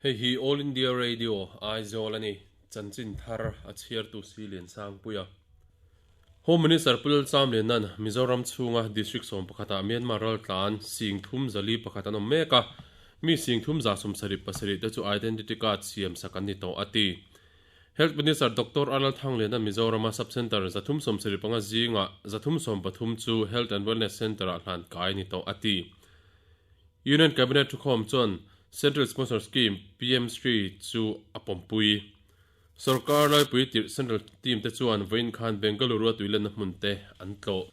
Hei hi All India Radio, Aizawl a ni. Chanchin thar a chhiartu si Liansangpuia. Home Minister Pu Lalchamliana'n Mizoram chhunga District 11 ah Myanmar raltlan 341 an awm mek a, mi 377 te chu Identity Card siam sak an ni tawh a ti. Health Minister Doctor Arnold Thangliana Mizorama Sub Centre 375 zingah 313 chu Health and Wellness Centre-ah hlan kai a ni tawh a ti. Union Cabinet thukhawm chuan Central Sponsor Scheme, PM Shri, chu a pawmpui. Sorkar laipui tirh Central team te chuan vawiin khan Bengaluru-a tuilenna hmun te an tlawh.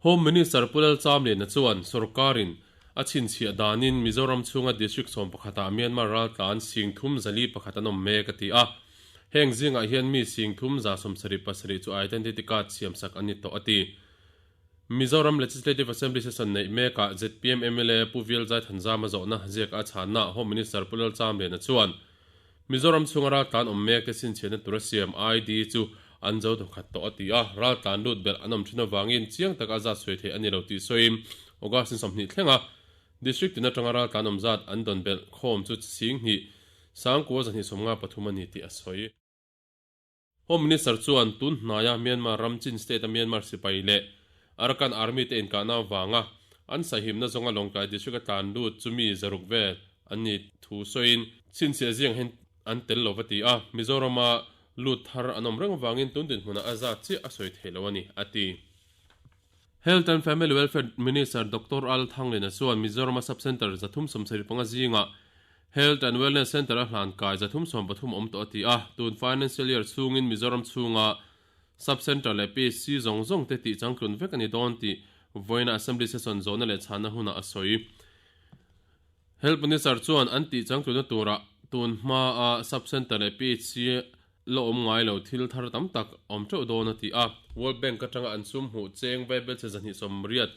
Home Minister Pu Lalchamliana chuan sorkarin a chhinchhiah danin Mizoram chhunga District 11 ah Myanmar raltlan 341 an awm mek a ti a. Heng zingah hian mi 377 chu Identity Card siamsak an ni tawh a ti. Mizoram Legislative Assembly session neih mekah zpm mla Pu Vilzai Thanzama zawhna ziak a chhanna Home Minister Pu Lalchamliana chuan Mizoram chhunga raltlan awm mek te chhinchhiahna tura siam ID chu an zo thawkhat tawh a ti a, raltlan lut belh an awm thin avangin chiang taka zat sawi theih a ni lo tih sawiin August ni 20 thlenga District tin atanga raltlan awm zat an dawn belh khawm chu 2,000 253 a ni tih a sawi. Home Minister chuan tun hnaia Myanmar ram Chin State-a Myanmar sipai leh Arakan Army te inkahna avanga an sahimna zawnga Lawngtlai District-a tlan lut chu mi zaruk vel an ni thu sawiin chhinchhiah ziang hian an tel lo va ti a, Mizorama lut thar an awm reng avangin tun dinhmunah a zat chiah a sawi thei lo a ni, a ti. Health and Family Welfare Minister Doctor Al Thanglina chuan Mizorama Sub-Centre 375 zingah Health and Wellness Centre a hlan kai 313 awm tawh a ti a, tun financial year chhungin Mizoram chhunga Sub-Centre leh PHC zawng zawng te tih changtlun vek a ni dawn tih vawiina Assembly Session zawhna leh chhanna hunah a sawi. Health Minister chuan an tih changtlunna turah tun hmaa Sub-Centre leh PHC La awm ngai lo thil thar tam tak awm teuh dawn a ti a. World Bank atanga an sum hmuh cheng vaibelchhe 280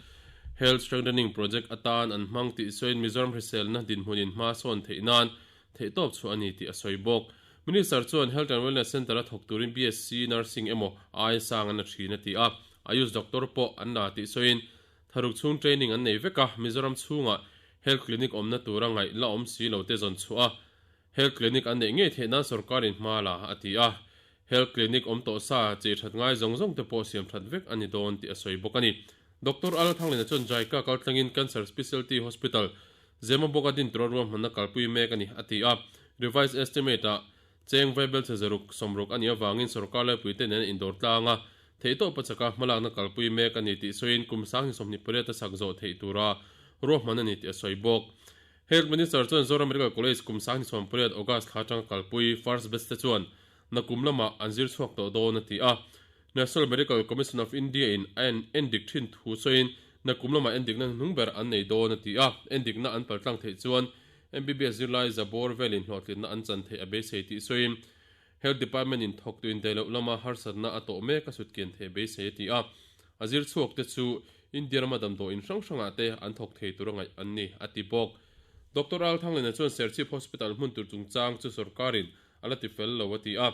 Health Strengthening Project atan an hmang tih sawiin Mizoram hriselna dinhmunin hma sawn theih nan theihtawp chhuah a ni tih a sawi bawk. Minister chuan Health and Wellness Centre a thawk turin BSc Nursing emaw ai sang an la thin a ti a. Ayush doctor pawh an la tih sawiin tharuk chhung training an nei vek a, Mizoram chhungah Health Clinic awmna tura ngaih la awm si lo te zawn chhuah a, Health Clinic an neih ngei theih nan sorkarin hma la, a ti a. Health Clinic awm tawh sa, chei that ngai zawng zawng te pawh siam that vek a ni dawn tih a sawi bawk a ni. Doctor Al Thanglina chuan Jaika kaltlangin Cancer Specialty Hospital, Zemabawk a din tura ruahmanna kalpui mek a ni, a ti a. Revised Estimate ah cheng vaibelchhe zaruk 60 a nih avangin sorkar laipuite nen indawr tlang a, theihtawp a chaka hmalakna kalpui mek a ni tih sawiin kum 2028 a sak zawh theih tura ruahman a ni tih a sawi bawk. Health Minister chuan Zoram Medical College kum 2018 August thla atanga kalpui first batch te chuan nakum lamah an zir chhuak tawh dawn a ti a. National Medical Commission of India in a endik thin thu sawiin nakum lamah endikna hnuhnung ber an nei dawn a ti a. Endikna an paltlang theih chuan MBBS zirlai zabawr velin hlawhtlinna an chan theih a beisei tih sawiin Health Department in thawktu indaihloh lama harsatna a tawh mek a sutkian theih a beisei a ti a. A zir chhuak te chu India rama damdawiin hrang hrangah te an thawk thei tur a ngaih an ni, a ti bawk. Doctor Al Thanglena chuan Serchhip Hospital hmun tur chungchang chu sorkarin a la ti fel lo a ti a,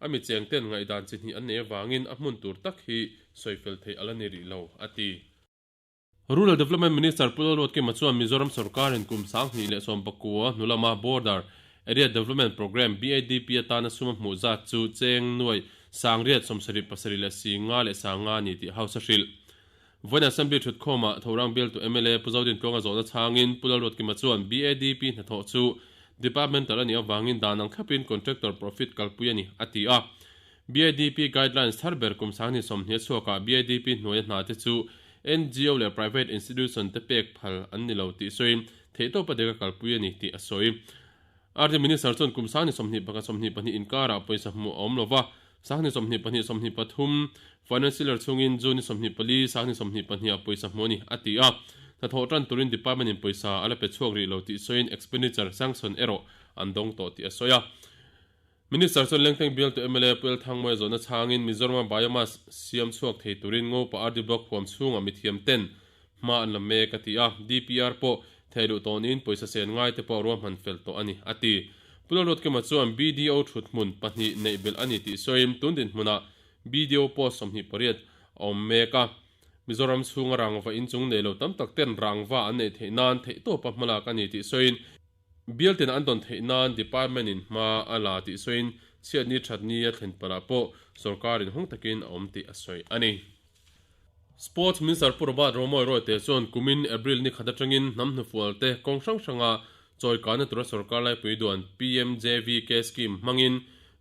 a mi cheng ten ngaihdan chi hnih an nei avangin a hmun tur tak hi sawi fel theih a la ni rih lo, a ti. Rural Development Minister Pu Lalruatkima chuan Mizoram sorkarin kum 2019 hnu lama Border Area Development Programme, BADP, atana sum a hmuh zat chu cheng nuai 877 leh 5 leh 5 a ni tih House a hrilh. Vawiin Assembly thutkhawmah Thorang bialtu mla Pu Zodin Tluanga zawhna chhangin Pu Lalruatkima chuan BADP hnathawh chu Departmental a nih avangin dan ang thlapin contractor profit kalpui a ni, a ti a. BADP guidelines thar ber kum 2020 a chhuakah BADP hnuaia hna te chu NGO leh private institution te pek phal an ni lo tih sawiin theihtawp a deka kalpui a ni tih a sawi. RD Minister chuan kum 2021 22 inkarah pawisa hmuh a awm lo va, 2022 23 Financial Year chhungin June 24, 2022 ah pawisa hmuh a ni, a ti a. Hnathawh tan turin Department in pawisa a la pe chhuak rih lo tih sawiin expenditure sanction erawh an dawng tawh tih a sawi a. Minister chuan Lengteng bialtu mla Pu El Thangmawia zawhna chhangin Mizorama biomass siam chhuak thei turin Ngopa RD Block huam chhungah mithiam ten hma an la mek a ti a, DPR pawh thei luh tawh niin pawisa sen ngai te pawh ruahman fel tawh a ni, a ti. Pu Lalruatkima chuan BDO thut hmun pahnih neih belh a ni tih sawiin tun dinhmunah BDO post 28 a awm mek a, Mizoram chhunga rangva inchung nei lo tam tak ten rangva an neih theih nan theihtawpa hmalak a ni tih sawiin. Bial tina an dawn theih nan Department in hma a la tih sawiin chhiatni thatni a thlen palh ah pawh sorkar in hawng takin a awm tih a sawi a ni. Sports Minister Pu Robert Romawia Rawite chuan kumin April ni khat atangin hnam hnufual te kawng hrang hranga chawikana tura sorkar laipui duan PMJVK scheme hmangin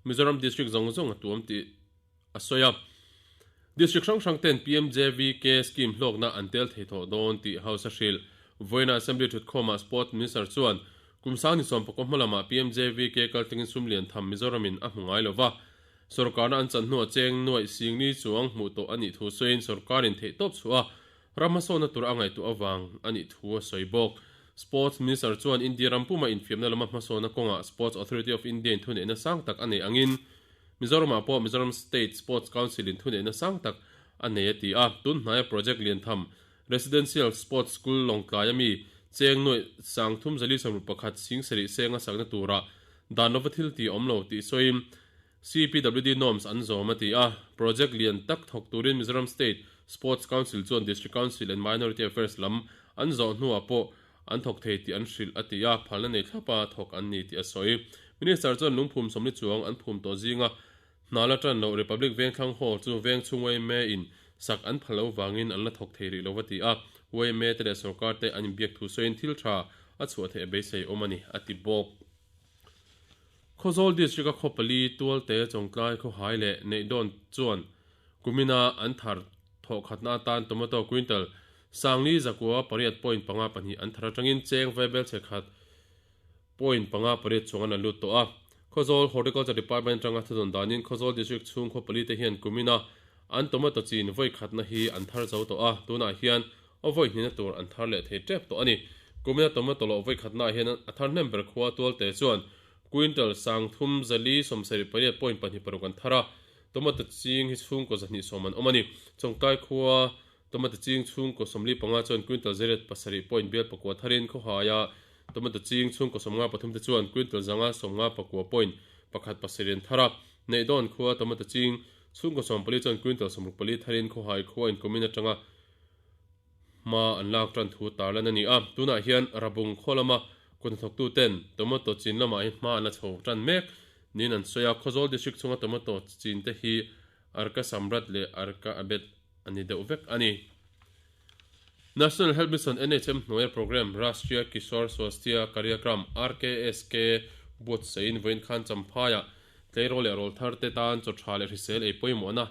Mizoram District zawng zawng a tuam tih a sawi a. District hrang hrang ten PMJVK scheme hlawkna an tel thei tawh dawn tih House a hrilh. Vawiina Assembly thutkhawmah Sport Minister chuan kum sang ni sawmpakaw hma lamah PMJVK kaltlingin sum lian tham Mizoramin a hmu ngai lova. Sorkarna an chan hnuah cheng nuaih singni chuang hmuh tawh a nih thu sawiin sorkarin theihtawp chhuah a ram hmasawnna tur a ngaihtuah avang a nih thu a sawi bawk. Sports Minister chuan India ram puma infiamna lama hmasawnna kawngah Sports Authority of India in thuneihna sang tak a nei angin Mizoramah pawh Mizoram State Sports Council in thuneihna sang tak a nei a ti a. Tun hnaia project lian tham Residential Sports School Lawngtlai ami cheng nuaih sang 341 singsarih senga sakna turah dan lova thil tih awm lo tih sawiin CPWD norms an zawm a ti a. Project lian tak thawk turin Mizoram State Sports Council chuan District Council and Minority Affairs lam an zawh hnuah pawh an thawk thei tih an hrilh a ti a, phalna nei thlapa thawk an ni tih a sawi. Minister chuan lungphum sawmli chuang an phum tawh zinga hna la tan loh Republic Vengthlang Hall chu veng chhung yma in sak an phal lo vangin an la thawk thei rih lo a ti a, yma te leh sorkar te an inbiak thu sawiin thil tha a chhuah theih a beisei awm a ni a ti bawk. Khawzawl District a khaw pali Tualte, Chawngtlai, Khawhai leh Neihdawn chuan kumina an thar thawhkhatna atan tomato quintal sangli zakua pariat point panga pahnih an thar atangin cheng vaibel chhe khat point panga pariat chuang an la lut tawh a. Khawzawl Horticulture Department atanga thudawn danin Khawzawl District chhung khaw pali te hian kumina an tomato chin vawi khatna hi an thar zo tawh a, tunah hian A vawi hnihna tur an thar leh thei tep tawh a ni. Kumina tomato lawh vawi khatnaah hian a thar hnem ber khua Tualte chuan quintal 3478 point pahnih paruk an thar a, tomato ching hi chhungkaw 210 an awm a ni. Chawngtlai khua tomato ching chhungkaw 45 chuan quintal zariat pasarih point bial pakua tharin khawhaia tomato ching chhungkaw 53 te chuan quintal 551 point pakhat pasarih an thar a. Neihdawn khua tomato ching chhungkaw 14 chuan quintal 64 tharin khawhai khua inkumin atanga hma an lak tan thu tarlan a ni a, tunah hian Rabung khaw lama kut hnathawktu ten tomato chin lamah hi hma an la chho tan mek niin an sawi a, Khawzawl District chhunga tomato chin te hi Arka Samrat leh Arka Abet a ni deuh vek a ni. National Health Mission, NHM, hnuaia programme Rashtriya Kishor Swasthya Karyakram, RKSK, buatsaihin vawiin khan Champhaiah tleirawl leh rawlthar te tan chaw tha leh hrisel ei pawimawhna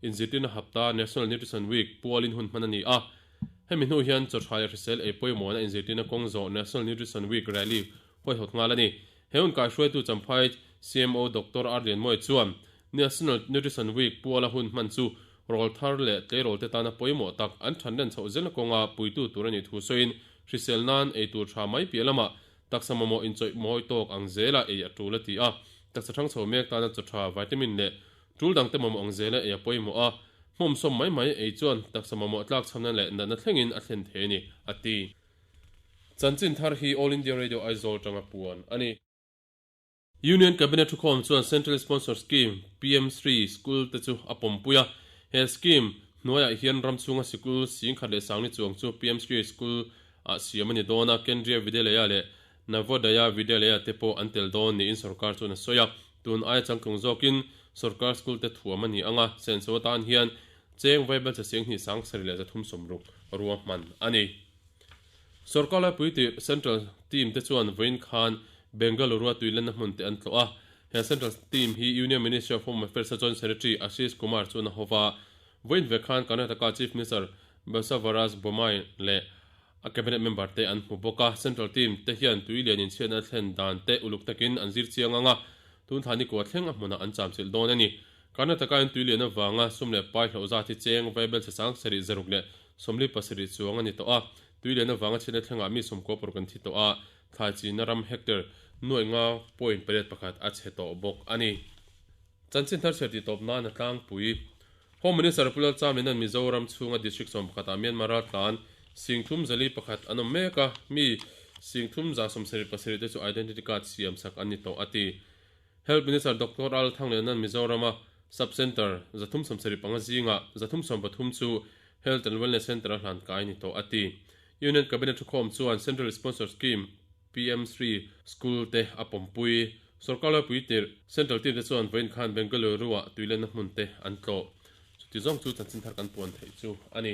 Inzirtirna hapta National Nutrition Week pualin hun hman a ni a. Hemi hnu hian chawhrai leh hrisel ei pawimawhna inzirtirna kawng zawh National Nutrition Week rally huaihawt nghal a ni. He hun kaihruaitu Champhai CMO Doctor R Lianmawia chuan National Nutrition Week puala hun hman chu rawl thar leh tleirawl te tana pawimawh tak an thanlen chhoh zelna kawnga puitu tur a nih thu sawiin hrisel nan ei tur tha mai piah lamah taksa mamawh inchawih mawi tawk ang zela ei a tul a ti a. Taksa thang chho mek tana chaw tha vitamin leh Tul dangte mamawh ang zela ei a pawimawh a, hmawm sawm mai mai ei chuan taksa mamawh tlak chhamna leh natna thlengin a thlen thei a ni, a ti. Chanchin thar hi All India Radio Aizawl tanga puan a ni. Union Cabinet thukhawm chuan Central Sponsor Scheme, PM Shri, School te chu a pawmpui a. He scheme hnuaiah hian ram chhunga sikul singkhat leh sangni chuang chu PM Shri School ah siam a ni dawn a, Kendriya Vidyalaya leh Navodaya Vidyalaya te pawh an tel dawn niin sorkar chuan a sawi a, tun aia changtlung zawkin sorkar school te thuam a ni ang a, senso atan hian cheng vaibel che seng hnih sang sarih leh 360 ruahman a ni. Sorkar laipui tirh Central Team te chuan vawiin khan Bengaluru-a tuilenna hmun te an tlawh a, he Central Team hi Union Ministry of Home Affairs-a Joint Secretary Ashish Kumar chuan a hova, vawiin ve khan Karnataka Chief Minister Basavaraj Bommai leh A cabinet member te an hmu bawk a, Central team te hian tui lian inchhiatna a thlen dan te uluk takin an zir chiang ang a, tun thla nikua thleng a hmunah an chamchilh dawn a ni. Karnataka in tui lian avanga sum leh pai hlauh zat hi cheng vaibel chhe sang sarih zaruk leh 47 chuang a ni tawh a, tui lian avanga chhiatna thlengah mi sawmkua paruk an thi tawh a, thlai chinna ram hectare nuaih nga point pariat pakhat a chhe tawh bawk a ni. Chanchin thar chhiar tih tawp nan a tlangpui. Home Minister Pu Lalchamlina'n Mizoram chhunga District 11 ah Myanmar raltlan 341 an awm mek a, mi 3,177 te chu Identity Card siam sak an ni tawh a ti. Health Minister Doctor Al Thangliana'n Mizorama Sub Centre 375 zingah 313 chu Health and Wellness Centre a hlan kai ni tawh a ti. Union Cabinet thukhawm chuan Central Sponsor Scheme. PM Shri School te a pawmpui. Sorkar laipui tirh Central team te chuan vawiin khan Bengaluru-ah tuilenna hmun te an tlawh. Chuti zawng chu chanchin thar kan puan theih chu a ni.